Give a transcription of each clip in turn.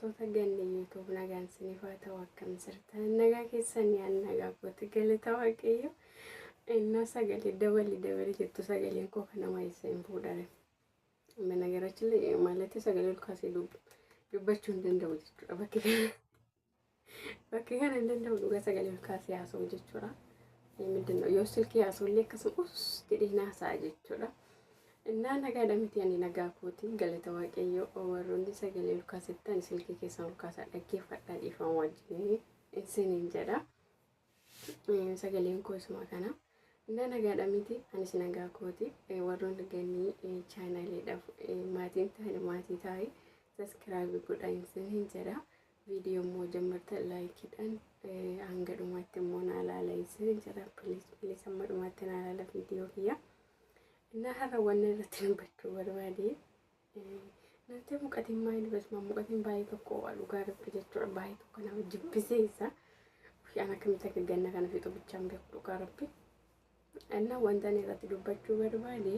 Hordoftoota Ganni YouTube, nagaan isiniif haa ta'u. Akkam jirtan? Nagaa keessan? Yaan nagaa kooti, galata Waaqayyo. Innaa sagalee dabali dabali jettu, sagaleen koo kana maayisa hin fuudhare. Managarachi maalatti sagalee ol kaasee dubbachuu hin danda'u jechuudha. Bakki kana hin danda'u dhugaa, sagalee ol kaasee haasa'u jechuudha. Mindin yoo silkii haasa'u illee akkasuma us jedhee haasa'a jechuudha. Innaa nagaadha miti? Ani nagaa kooti, galata Waaqayyo. Warroonni sagalee ol kaasettan silkii keessan ol kaasaa dhaggeeffadhaa, dhiifama wajjin isiniin jedha. Sagaleen koo isuma kana. Innaa nagaadha miti? Anis nagaa kooti. Warroonni Gannii channeliidhaaf maatiin ta'an maatii ta'e subscribe godhaa isiniin jedha. Viidiyoo immoo jammartan likeiidhaan hanga dhumaatti immoo naa ilaala isiniin jedha. Please, please, hamma dhumaatti naa ilaala viidiyoo kiyya. Innaa har'a wanna irratti dubbachuu barbaade, namti muqatiin maayil basma muqatiin baay'ee tokko dhugaa Rabbi jechuudha, baay'ee tokko nama jibbisiisa. An akkamitti akka ganna kana fixu bichaan beeku, dhugaa Rabbi. Innaa wanta ani irratti dubbachuu barbaade,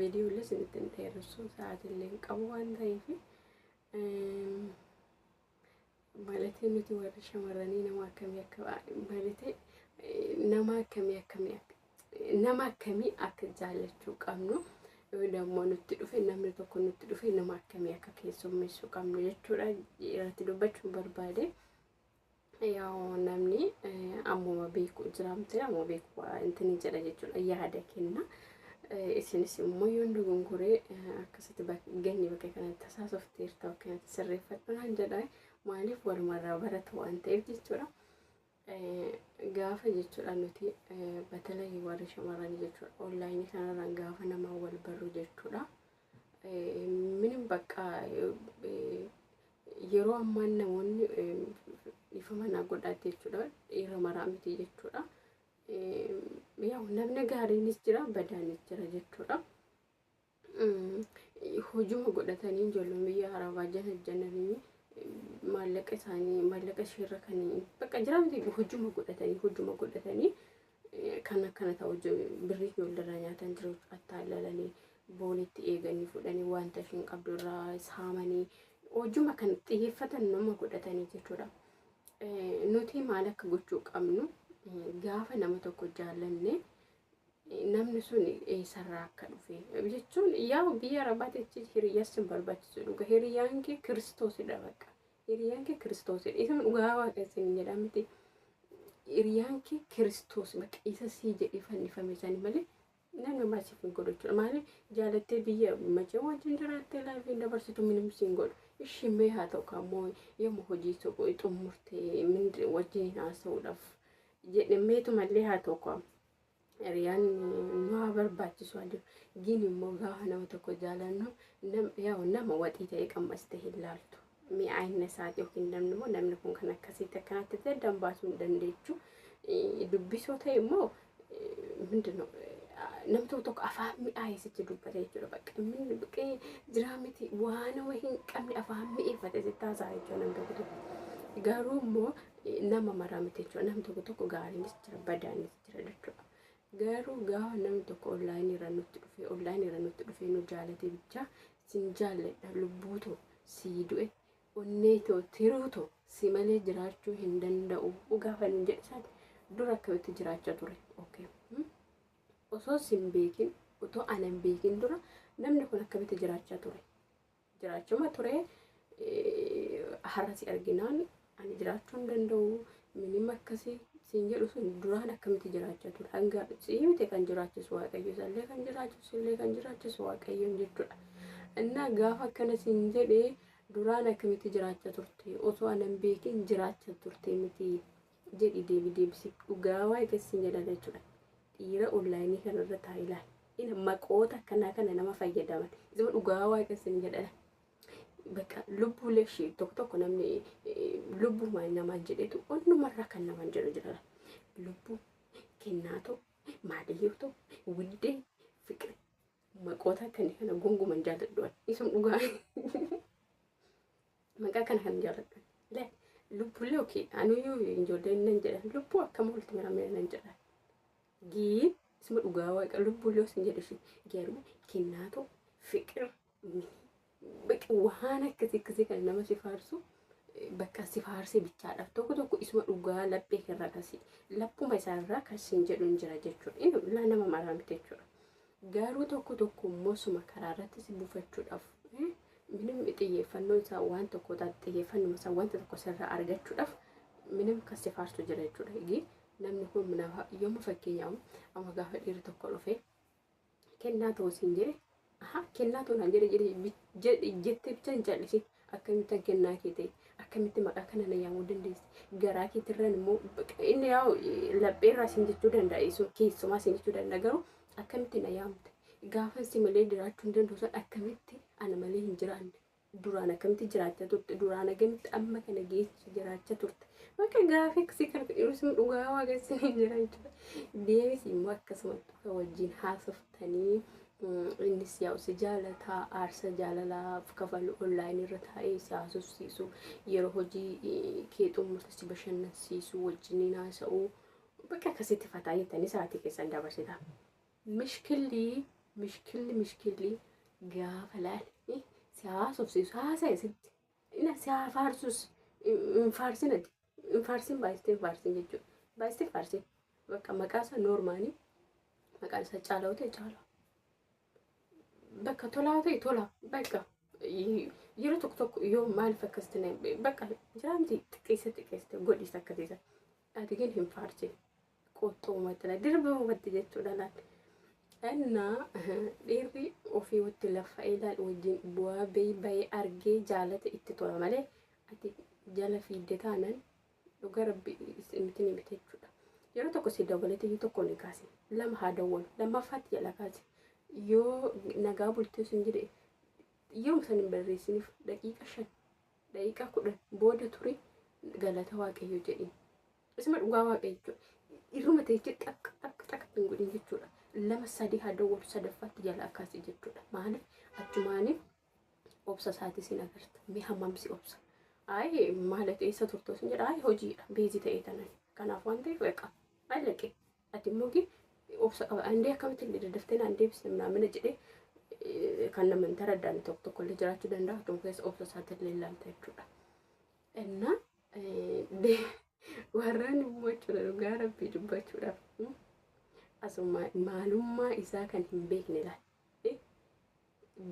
viidiyoo illee isinitti hin dheeressu, sa'aatii illee hin qabu waan ta'eef, malatee nuti warri shamarranii nama akkamii akka malatee nama akkamii akka jaallachuu qabnu, yoo dammoo nutti dhufe, namni tokko nutti dhufe, nama akkamii akka keessummeessuu qabnu jechuudha irratti dubbachuu barbaade. Yaa namni ammuma beeku jiraamte, ammuma beeku intini jedha jechuudha, yaada kenna. Isinis immoo yoon dogongoree akkasitti ganni bakka kanatti tasaasofteerta, bakka kanatti sirreeffadhu naan jedha. Maaliif walumarraa baratu waan ta'eef jechuudha. Gaafa jechuudha nuti batalii warri shamarranii jechuudha, onlineii kanarraan gaafa namaa wal barru jechuudha. Minim bakka yeroo ammaan namoonni dhiifama naa godhaatti jechuudha, dhiira maraa miti jechuudha. Yaa namni gaariinis jira, badaanis jira jechuudha. Hojuma godhatanii ijoolleen biyya arabaa jala jananii maallaqa isaanii, maallaqa isheerra kan bakka jira miti, hojuma godhatanii kan akkana ta'u, birrii ijoolleerraa nyaatan jiru, attaallalanii boonitti eeganii fudhanii wanta ishiin qabdu irraa saamanii, hojuma kan xiyyeeffatan nama godhatanii jechuudha. Nuti maal akka gochuu qabnu, gaafa nama tokko jaallanne, namni sun eessarraa akka dhufe jechuun, yaa biyya arabaatti hiriyyaas hin barbaachisu dhuga. Hiriyyaan kee Kiristoosidha, bakka hiriyyaan kee Kiristoosidha. Isa dhugaa Waaqa isin jedha miti, hiriyyaan kee Kiristoos, bakka isa sii jedhee fannifame sani malee namni maal siif hin godhu jechuudha. Maaliif jaalattee biyya macee wajjin jiraattee lifeiin dabarsitu minim siin godhu. Ishii mee haa ta'u kaammoo yommuu hojii tokko xumurtee wajjin haasa'uudhaaf jedhe meetumallee haa ta'u kaam. Hiriyaan nu haa barbaachisu haa jiru. Gin immoo gaafa nama tokko jaalannu, nama waxii ta'e qammastee hin laaltu. Mi'aayina isaati yookiin namni immoo namni kun kan akkasiitti akkanatti ta'e addaan baasuu hin dandeechu. Dubbisoo ta'e immoo ምንድን ነው, namni tokko tokko afaan mi'aayee sitti dubbata jechuudha. Bakka inni bakka jiraa miti, waan nama hin qabne afaan mi'eeffate sitti haasa'a jechuudha namni tokko tokko. Garuu immoo nama maraa miti jechuudha. Namni tokko tokko gaariinis jira, badaanis jira jechuudha. Garuu gaafa namni tokko onlineii irra nutti dhufee nu jaalate bichaa, sin jaalladha, lubbuu too, sii du'e, onnee too, tiruu too, si malee jiraachuu hin danda'u gaafa inni jedhe isaati, dura akkamitti jiraachaa ture? Okay. Osoo sin beekin, otoo ana hin beekin dura namni kun akkamitti jiraachaa ture? Jiraachuma ture, har'a si arginaan ani jiraachuu hin danda'u minim akkasii siin jedhu sun duraan akkamitti jiraachaa ture? Hanga sii miti kan jiraachisu Waaqayyo, isallee kan jiraachisu, illee kan jiraachisu Waaqayyoon jechuudha. Innaa gaafa akkana siin jedhee duraan akkamitti jiraachaa turte? Osoo ana hin beekin jiraachaa turte miti jedhi deebi deebisi, dhugaa Waaqa siin jedhan jechuudha. Dhiira onlineii kanarra taa'ee ilaali. Inni maqoota akkanaa kana nama fayyadaman. Isuma dhugaa Waaqa siin jedhan. Bakka lubbuulee ishee tokko tokko namni lubbuu namaan jedhetu onnumarraa kan namaan jedhu jira. Lubbuu kennaa ta'u, maaliyyuu ta'u, widdee, fiqir, maqoota akkanii kana gonguman jaalladhu. Isuma dhugaa. Maqaa kana kan jaalladhu. Lubbuulee okay, anuyyuu ijoolleen nan jedhan, lubbuu akkam oolti mira nan jedhan. Giin isuma dhugaa Waaqa, lubbuulee osin jedhu ishee garuu kennaa ta'u, fiqir, waan akkasii akkasii kan nama si faarsu Bakka si faarsee bichaadhaaf tokko tokko isuma dhugaa laphee irraa kasi laphuma isaarraa kan siin jedhu hin jira jechuudha. Inni laa nama maraa miti jechuudha. Garuu tokko tokko immoo suma karaa irratti si buufachuudhaaf minim xiyyeeffannoo isaa waan tokko taate xiyyeeffannoo isaa wanta tokko sirraa argachuudhaaf minim kan si faarsu jira jechuudha. Eegi namni kun nama yooma fakkeenyaaf amma gaafa dhiirri tokko dhufe kennaa ta'uu siin jedhe, aha, kennaa ta'uu naan jedhe jettee bicha hin callisin. Akkamittan kennaa kee ta'e, akkamitti maqaa kana na yaamuu dandeessi? Garaa keetirraan immoo inni yaa'u lapheerraa siin jechuu danda'a, keessumaa siin jechuu danda'a. Garuu akkamitti na yaamte? Gaafa si malee jiraachuu hin danda'u sun akkamitti ana malee hin jiraanne? Duraan akkamitti jiraachaa turte? Duraan akkamitti amma kana geessu jiraachaa turte? Bakka gaafii akkasii kana yeroo dhugaa waaqessi hin jira jechuudha. Deebisi immoo akkasumatti kan wajjin haasoftanii, innis yaa'u si jaalataa, aarsa jaalalaaf kafalu, onlaayinii irra taa'ee si haasofsiisu, yeroo hojii kee xumurte si bashannansiisu, wajjin haasa'u, bakka akkasitti fataa jettanii sa'aatii keessan dabarsita. Mishkilli mishkilli mishkilli gaafa laale si haasofsiisu, haasa'e sitti ina si haa faarsus hin faarsinati, hin faarsin, baay'istee hin faarsin jechuudha. Baay'istee hin faarsin, bakka maqaa isaa noormaanii, maqaan isaa Caalaa ta'e Caalaa. Bakka Tolaa ta'e Tolaa. Bakka yeroo tokko tokko yoo maaliif akkas ta'e bakka jiraamti xiqqeessa xiqqeessite godhis akkasiisa. Ati gin hin faarsin. Qoxxoomatti la dirbamatti jechuudha laal. Innaa dhiirri ofii watti laffa'ee laal wajjin bu'aa bahii bahee argee jaalate itti tola malee, ati jala fiidde taanan dhuga rabbi miti ni miti jechuudha. Yeroo tokko si dawwalete iyyuu tokko ni kaase, lama haa dawwalu, lammaffaatti jala kaase. Yoo nagaa bultee sun jedhe, yoo san hin barreessiniif, daqiiqa 5, daqiiqa 10 booda ture galata waaqayyo jedhin. Isuma dhugaa waaqayyo jechuudha. Irruma teessee xaq xaq xaq hin godhin jechuudha. Lama sadii haa dawwalu, sadaffaatti jala akkaasi jechuudha. Maaliif achumaaniif obsa isaatii sin agarta. Mee hammam si obsa? Ayi maal eessa turte sin jedha, ayi hojiidha busy ta'ee tanan. Kanaaf waan ta'eef eqa allaqe. Ati immoo obsa qaba. Andee akkamitti illee daddaftee naan deebisne minaamina jedhee kan nama hin taraddaane tokko tokko illee jiraachuu danda'a. Atuma keessa obsa isaatti illee ilaalta jechuudha. Innaa warraan immoo jechuudha, dhugaa rabbii dubbachuudhaaf asuma maalummaa isaa kan hin beekne laal.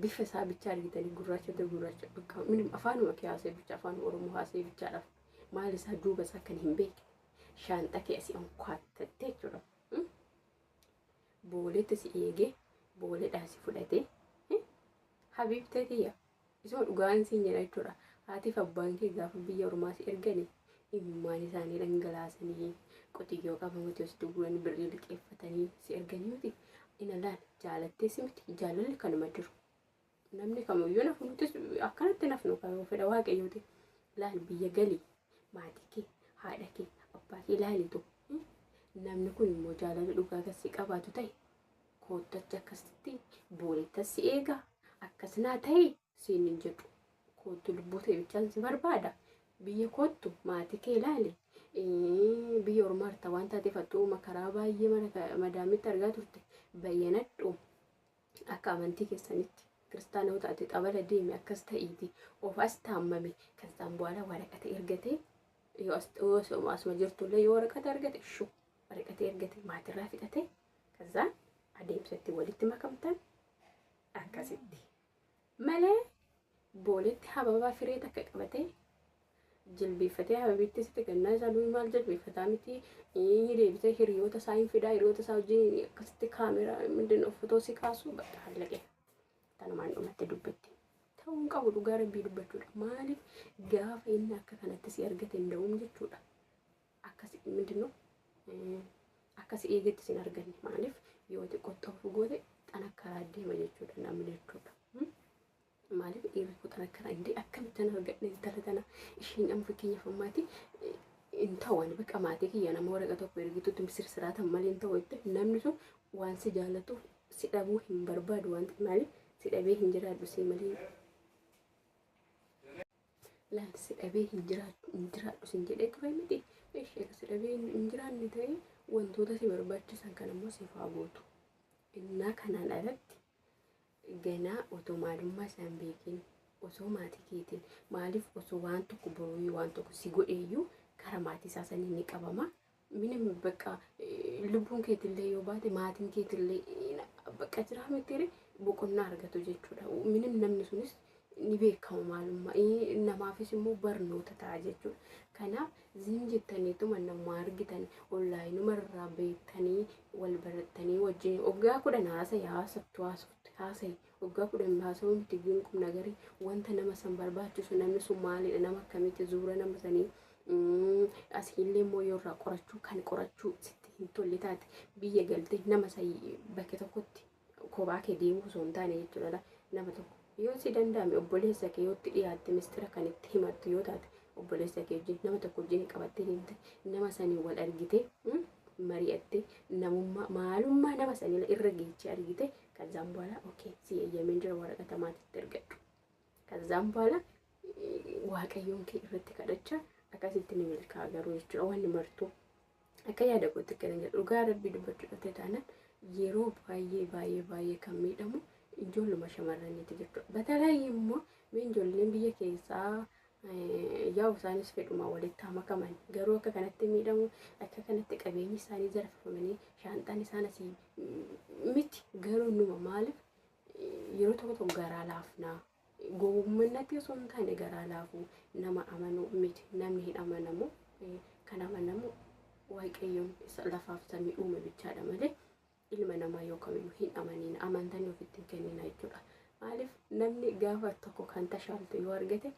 Bifa isaa bichaa argitanii gurraacha ta'e gurraacha bakka minim afaanuma kee haasa'e bicha, afaan Oromoo haasa'e bichaadhaaf maal isaa duuba isaa kan hin beekne shaanxaa kee asii onkaattattee jechuudha. Booleetti si eegee, booleedhaa si fudhatee, habiibtee tiyya, isuma dhugaan siin jedha jechuudha. Haatiif abbaan kee gaafa biyya ormaa si ergani imimmaan isaanii dhangalaasanii, qotiyyoo qabamuti os duwwan birrii liqeeffatanii si erganii miti. Ina laal jaalattee si miti, jaalalli kanuma jiru. Namni kamiyyuu nafu, nutis akkanatti nafnu kan fedha waaqayyooti. Laal biyya galii maatii kee, haadha kee, abbaa kee ilaalitu. Namni kun immoo jaalala dhugaa akkasii qabaatu ta'e koottachi akkasitti booleettas si eega, akkas naa ta'e siin hin jedhu. Koottu lubbuu ta'e bichaan si barbaada. Biyya koottu, maatii kee ilaali. Biyya ormaa harta waan taateef hattuu makaraa baay'ee mana madaamitti argaa turte. Bayyanadhu, akka amantii keessanitti kiristaana yoo taate xabala deemi, akkas ta'iiti of as taammame. Kasaan bu'aala waraqata ergate, yoo asuma jirtullee yoo waraqata argate, shu waraqata ergate, maatirraa fixate, kazaan adeemsatti walitti makamtan akkasitti malee, booletti hababaa firee takka qabatee jilbeeffatee hababiitti sitti kennaa isaa durii maal jilbeeffataa miti, deebisee hiriyoota isaa hin fidaa, hiriyoota isaa wajjin akkasitti kaameraa mindin fotoo si kaasu, bakka hallaqe tanumaan dhumatti dubbatti. Ta'uu hin qabu dhugaa rabbii dubbachuudha. Maaliif gaafa inni akka kanatti si argate hin da'uun jechuudha. Akkasi mindinoo akkasi eegetti sin arganne, maaliif yoo ati qoxxoofu goote xanakkaraa deema jechuudha namni jechuudha. Maaliif dhiirri koo xanakkaraa indee akkamittan argadhe intala tana, ishiin amma fakkeenyaaf ammaati hin ta'u, ani bakka maatii kiyya nama waraqa tokko ergitutti sirsiraatan malee hin ta'u jette, namni sun waan si jaallatuuf si dhabuu hin barbaadu. Waan maaliif si dhabee hin jiraadhu si malee, laal si dhabee hin jiraadhu sin jedhee ture miti. Ishee si dhabee hin jiraanne ta'e wantoota si barbaachisan kan immoo siif haa gootu. Innaa kanaan alatti ganaa otoo maalummaa isaan beekin Osoo maatii keetiin maaliif osoo waan tokko boruu waan tokko si godheeyyuu karaa maatii isaa sanii ni qabama. Minim bakka lubbuun keetillee yoo baate maatiin keetillee bakka jiraa miti boqonnaa argatu jechuudha. Minim namni sunis ni beekama maalummaa namaafis immoo barnoota ta'a jechuudha. Kanaaf zim jettaniituma nama argitan onlaayinuma irraa beektanii wal barattanii wajjin waggaa 10 haasa'i haasoftu haasoftu haasa'i waggaa 10 haasa'uu miti ginqum nagarii wanta nama san barbaachisu namni sun maalidha nama akkamitti zuura nama sanii asiillee immoo yoo irraa qorachuu kan qorachuu sitti hin tolle taate biyya galtee nama san bakka tokkotti kophaa kee deemuu osoo hin taane jechuudha nama tokko yoo si danda'ame obboleessa kee yoo itti dhiyaatte mistira kan itti himattu yoo taate obboleessa kee wajjin nama tokko wajjin qabattee deemte nama sanii wal argite mari'atte namummaa maalummaa nama sanii irra geechee argite ከዛም በኋላ ኦኬ si eeyyameen jira waraqata maatiitti ergadhu ከዛም በኋላ waaqayyoon kee irratti kadhachaa akkasitti ni milkaa'a garuu jechuudha wanni martuu akka yaada kootti kan jedhu dhugaa rabbii dubbachuu dhufte taanaan yeroo baay'ee baay'ee baay'ee kan miidhamu ijoolluma shamarraniiti jechuudha. Batalaayi immoo mee ijoolleen biyya keessaa yaa'u isaanis fedhuma walitti haa makaman garuu akka kanatti miidhamu akka kanatti qabeenyi isaanii zarafamanii shaanxaan isaan asii miti garuu numa maaliif yeroo tokko tokko garaa laafnaa gowwummaatti osoo hin taane garaa laafuu nama amanuu miti namni hin amanamu kan amanamu waaqayyoon lafaaf samii uume bichaadha malee ilma namaa yoo kamiyyuu hin amaniin amantanii ofitti hin kennina jechuudha. Maaliif namni gaafa tokko kan tashaaltu yoo argate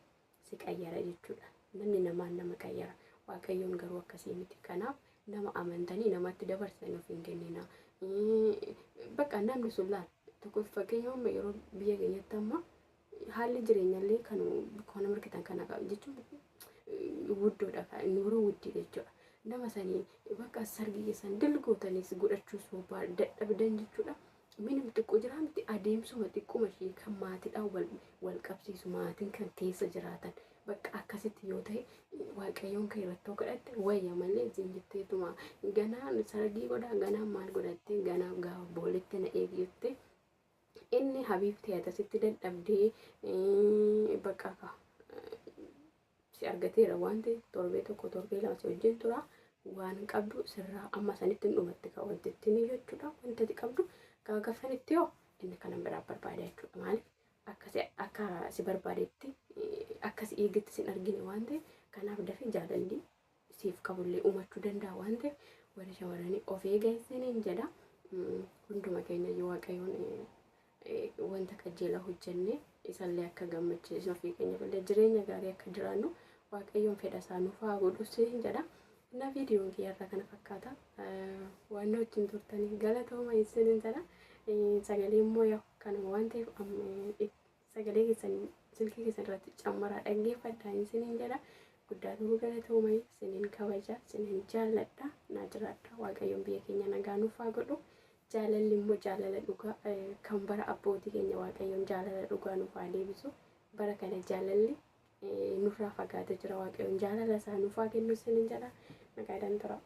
si qayyara jechuudha. Namni namaan nama qayyara. Waaqayyoon garuu akkasii miti. Kanaaf nama amantanii namatti dabarsanii of hin kennina. Bakka namni sun laal tokko fakkeenya amma yeroo biyya keenyatti amma haalli jireenyallee kan kan argitan kana jechuun wuddoodha nuuroo wuddii jechuudha. Nama sanii bakka sargii keessan dilgootanis godhachuus dadhabdan jechuudha. Minim xiqqoo jira miti adeemsuma xiqquma ishee kan maatiidhaan wal qabsiisu maatiin kan keessa jiraatan bakka akkasitti yoo ta'e waaqayyoon kan irratti kadhatte wayya malee isin jetteetuma ganaan sargii godhaa ganaan maal godhatte ganaa gaafa boolitti na eegi inni habiibti akkasitti dadhabdee bakka si argateera waan ta'eef torbee tokko torbee lama si wajjin tura waan qabdu sirraa amma sanitti hin dhumatti ka wanti ittiin jechuudha wanti ati qabdu gaafa sanitti yoo inni kana biraa barbaada jechuudha maaliif akka si barbaadetti akka si eegetti sin argine waan ta'eef kanaaf dafee jaalalli siif qabullee uumachuu danda'a waan ta'eef warri shamarranii of eegaa isiniin jedha hunduma keenya yoo waaqayyoon wanta qajeelaa hojjennee isallee akka gammachiisu ofii keenya illee jireenya gaarii akka jiraannu waaqayyoon fedha isaa nuuf haa godhu isiniin jedha. Na viidiyoon kiyya irraa kana fakkaata. Waan wajjin turtanii galatooma isiniin jedha. Sagalee immoo yaa kanuma waan ta'eef sagalee keessan silkii keessan irratti cammaraa dhaggeeffadhaa isiniin jedha. Guddaa ta'uu galatooma isiniin kabaja isiniin jaalladha naa jiraadha waaqayyoon biyya keenya nagaa nuuf haa godhu. Jaalalli immoo jaalala dhugaa kan bara abbootii keenya waaqayyoon jaalala dhugaa nuuf haa deebisu. Bara kana jaalalli nurraa fagaatee jira waaqayyoon jaalala isaa nuuf haa kennu isiniin jedha. Nagaadhaan tura.